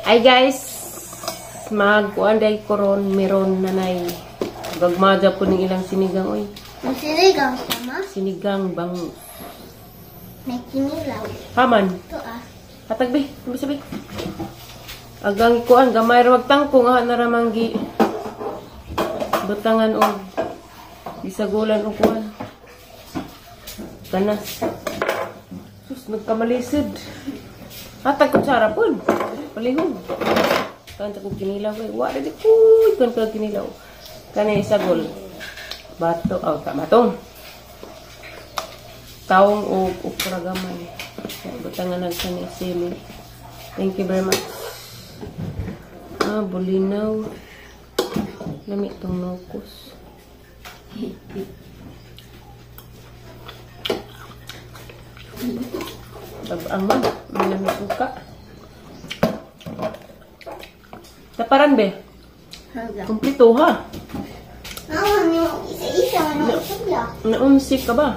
Ay guys, magkuan day koron meron nanay. Gagmaja po ning ilang sinigang oy. Sinigang sama? Sinigang bang May kinilaw. Haman. Ito ah. Hatag be, sabi sabi. Agang ikuan gamay ra magtangkong ah na ra gi butangan og gisagulan og kuan. Kanas. Sus, nagkamalisod. Hatag kutsara pun. Palihog. Kan sa kong kinilaw kay wa di kuy kan ka kinilaw. Kani isagol. Bato aw ta batong. Taong og okra gamay. Butangan nag kani sili. Thank you very much. Ah, bulinaw. Lami tong nokos. Tabang man, may lami suka. Taparan be. Kumplito ha. Ah, isa-isa ano isa. Naunsik ka ba?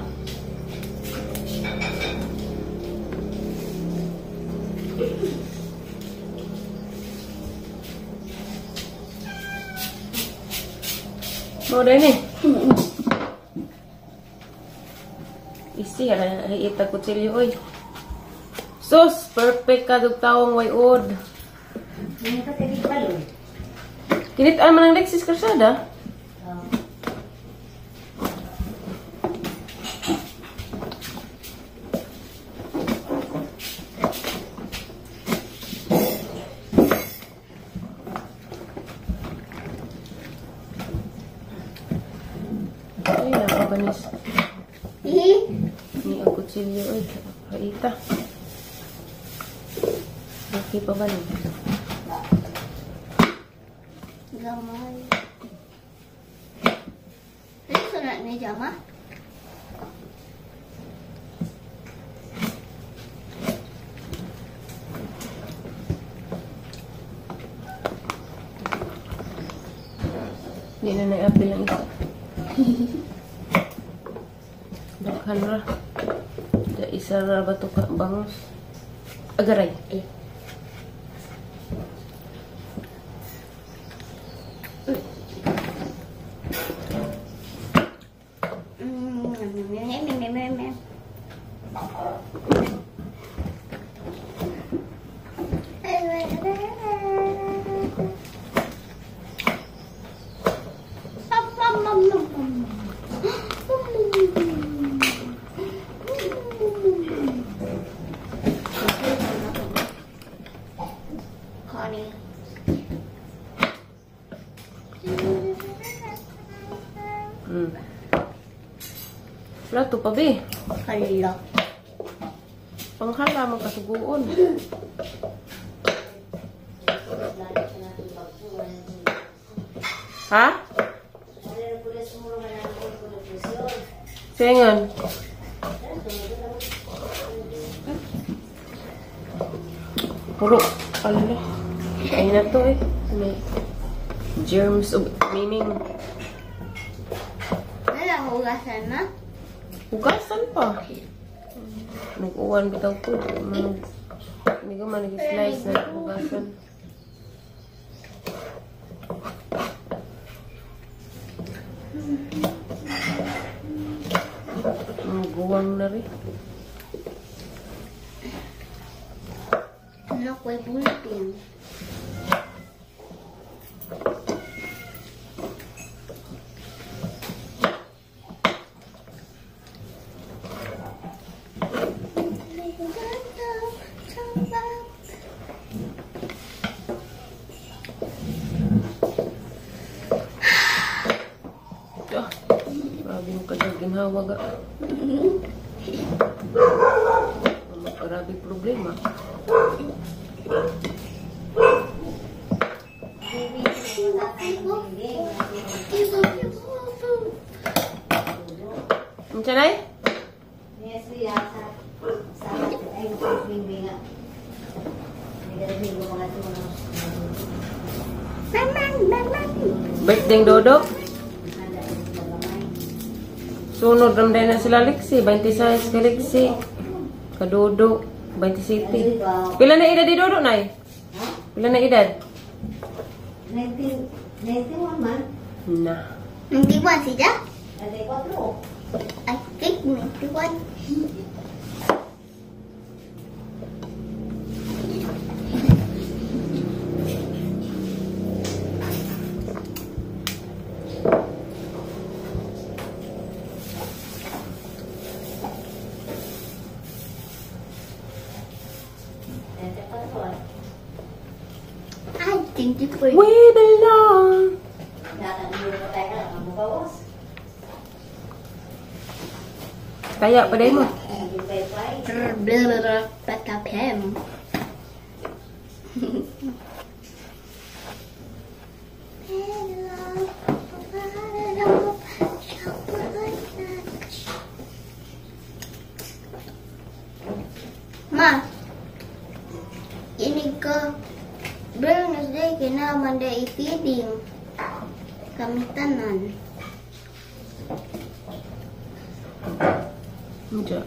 Mau dah ni. Isi ra ita kutsilyo oy. Sus, perfect ka dug taong way od. Kinit an man ang Lexis Karsada. Ay, nakabanis. Ni ang kutsilyo ay kaita. Okay pa ba ni? Gamay. Ano surat ni Jama? Hindi na nai-apil ang isa. Daghan ra. Da isa ra ba to ka bangos? Agaray. Eh. Connie. Plato pa be. Hala. Panghala man kasuguon. Ha? Sengan. Puro. Ala. Ay na to eh. May germs of meaning. Wala, hugasan na? Hugasan pa. Nag-uwan bitaw ko. Hindi ko man nag-slice na hugasan. Guwang na rin. Ano ko'y bulpin? Ah, grabe yung kanyang ginhawa ga. Grabe problema. Unsa nay? Birthday Dodo. Sunod ramday na sila Lexi, 26 ka Lexi. Kadodo, 27. Pila na edad ni Dodo nay? Wala na edad? 91 man. Na. 91 siya? 94. I think 91. I think it was. We belong. Kaya pa mo. Patapem. Ma, ini ko Wednesday kinaman da i-feeding kami tanan. Medyo.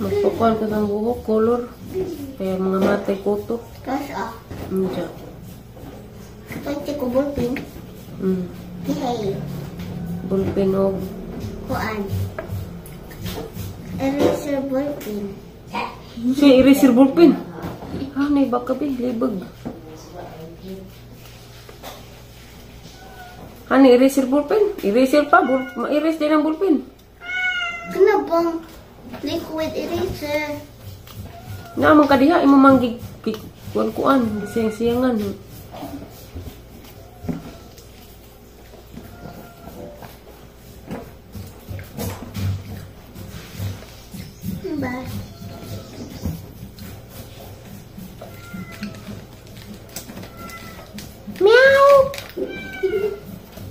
Magpakuan ko ng buhok, color. Kaya mga matay ko to. Tapos ah. Medyo. Pwede ko ballpen. Hey. Ballpen o. Kuan. Eraser ballpen. Siya, eraser ballpen. Ah, naiba ka ba? Libag. Ano, eraser ballpen? Eraser pa. Ma-erase din ang ballpen. Ano bang liquid eraser? Naamang ka diha, imo mang kuan-kuan, siyang-siyangan. Ba? Meow!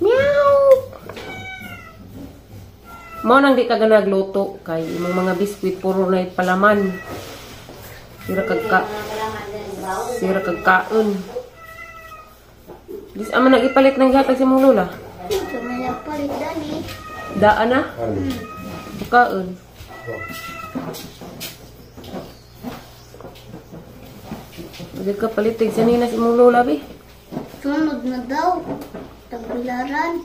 Meow! Mao nang di ka ganagluto kay imong mga biskwit puro na palaman. Sira kag ka. Sira kag kaon. Dis ama nag-ipalit ng gihatag sa imong lola. Palit dani. Daan na? Kaon. Hindi ka palitig sa nina sa imong lola bi. Sunod na daw. Tagbilaran.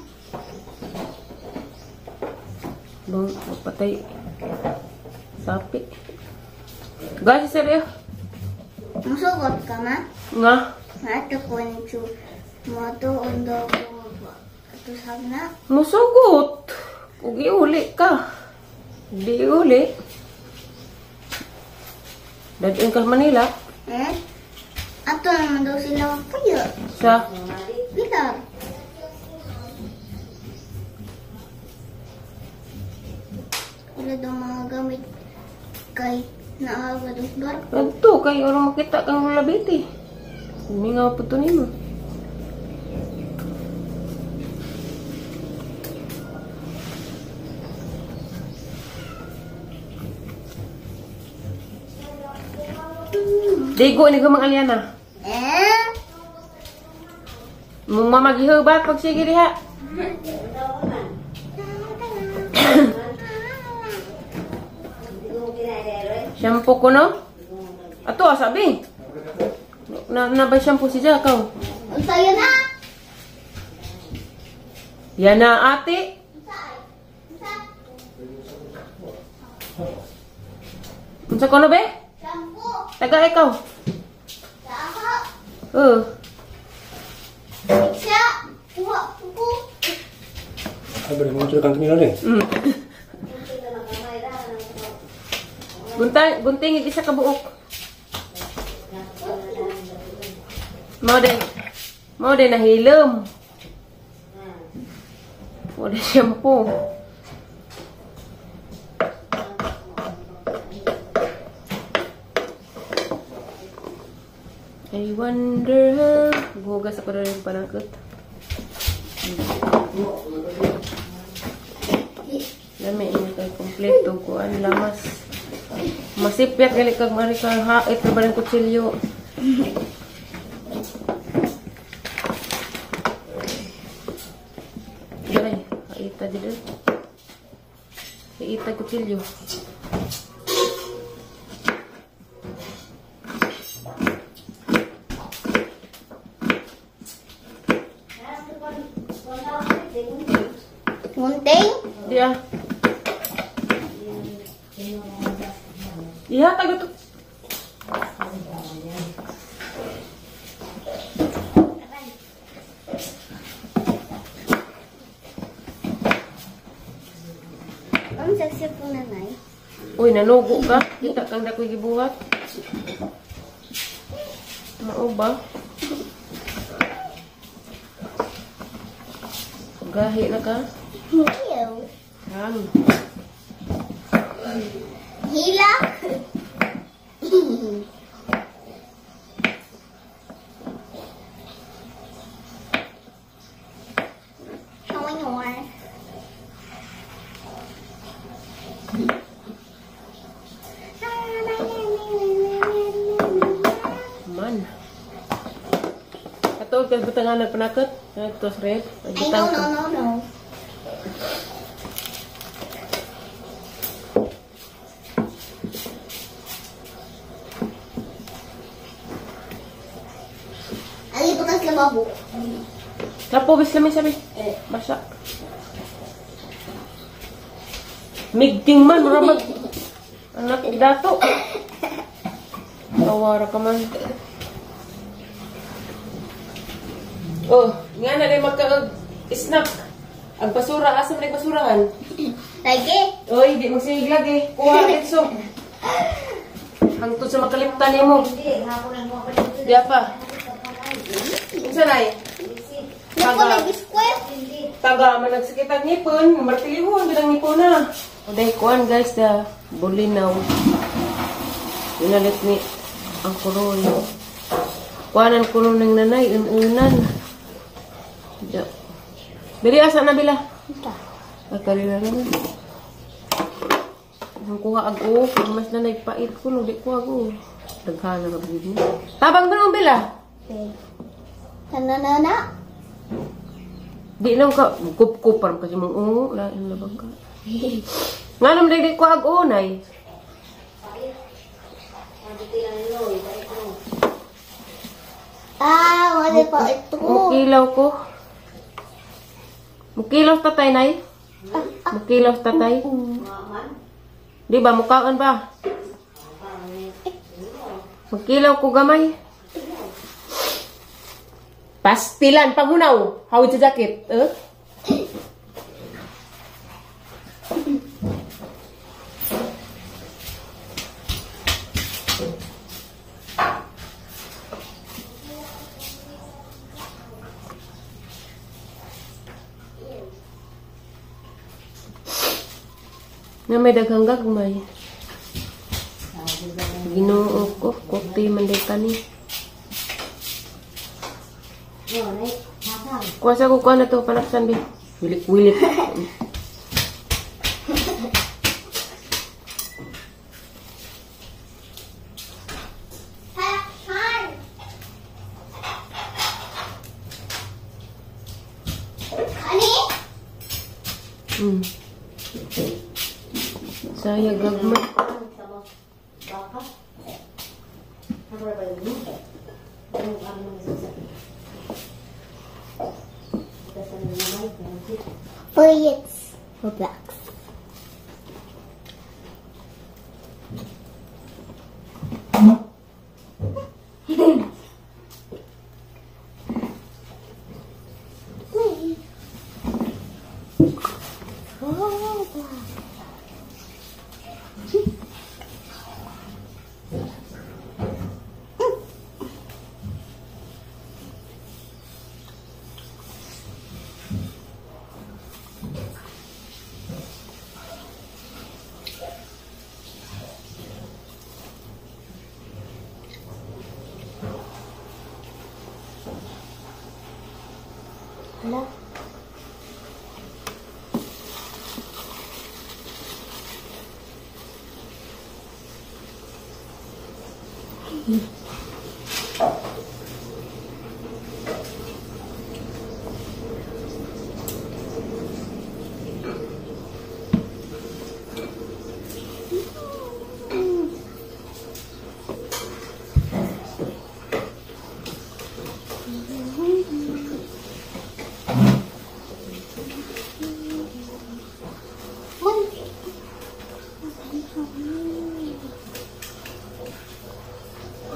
Bang, patay. Sapi. Gasi sir eh. Musugot ka ma? Nga. Nga, kunchu. Moto undo ko. Ito na. Musugot. Ug iuli ka. Di uli. Dadun ka Manila. Eh? Ato naman daw sila magpuyo. Sa? Pilar. Wala daw mga gamit kay naawa daw sa barko. Adto kay ora makita kang labiti. Mingaw po to nimo. Digo ni gumang Aliana. Eh? Mong mamagihubat pag sige diha. Shampoo ko no? Ato sabi. Na na ba shampoo si Jakaw? Unsa yan na? Yan na ate. Unsa ko no be? Shampoo. Taga ikaw. Sa ako. Siya. Kuha ko. Ay, mo kang kanina rin. Guntang, gunting isa ka buok. Mao din nahilom. Mao din shampoo. I wonder how. Hugas ako na rin panangkot. Lami ini kay kompleto kuan lamas. Masipyat gali kag mari ka hait ra ba rin kutsilyo. Dai, haita dito. Haita kutsilyo. Munting? Dia. Iya, tago to. Ang sexy po nanay. Uy, nanugo ka. Kita kang dakoy gibuhat. Mao ba? Gahi na ka? Ew. Hang. Hila? Showing more. Man. Ato kay butangan nagpanakot. Ato sa red. Ay, no, no, no, no. Ali, bukas lababo. Lapo, bis lami sabi. Basa. Migting man, mura mag... Anak, dato. Tawara ka man. Oh, nga na rin magka-snack. Ang basura, asa man ang basurahan? Lagi. Oy, di magsiglag eh. Kuha, Enzo. Hangtod sa makaliptan nimo. Di pa. Unsa nay? Taga. Taga man nagsakit ang ngipon, martilihon gid ang ngipon na. Uday kuan guys da bulinaw. Inalit ni ang kuroy. Kuanan kuno ning nanay unan. Ja. Dili asa na bila? Ay, naman. Ang kuha ag o, mas na nagpait ko no di ko ag o. Daghan na gid mo. Tabang ba bila? Na na na. Di lang ka kup-kup parang kasi mong ungo, lain na bang ka. Nga naman di ko ag o nay. Ah, wala pa ito. Mukilaw ko. Mukilaw tatay nay. Mukilaw tatay. Di ba mukaon ba? Mukilaw ko gamay. Pastilan pangunaw. Hawid sa jacket. Eh? Na may daghang gagmay. Ginoo ko, kopi man day kani. Kuha ko kuha na to, panaksan bi. Wilik-wilik. Saya gagmay. It's Roblox. Roblox.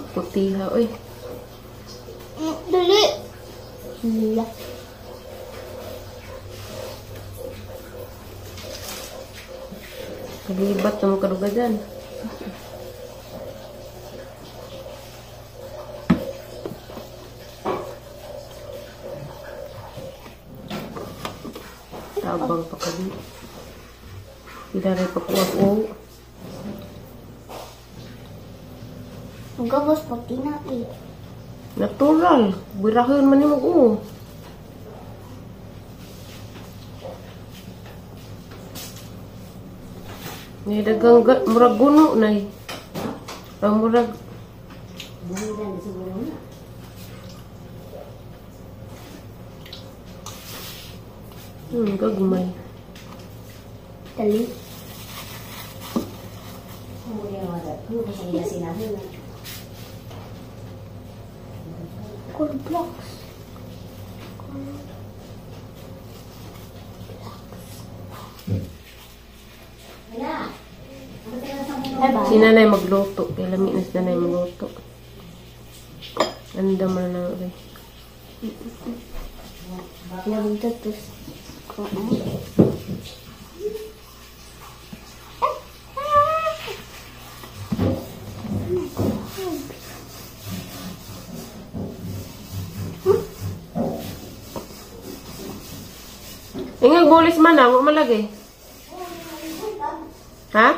Putiha, oy. Dali. Iya. Kalibat na mo kaduga dyan. Tabang pa kami. Sila rin pakuha ko. Ang gabos puti na eh. Natural. Birahon man yung mag-u. Nay dagang murag guno nay. Ang murag gagmay. Dali. Gold blocks. Bye-bye. Si nanay magluto. Kaya lami na si nanay magluto. Anda mo na lang. Nagdatos. Ingat gulis man ah, wa malagay. Ha?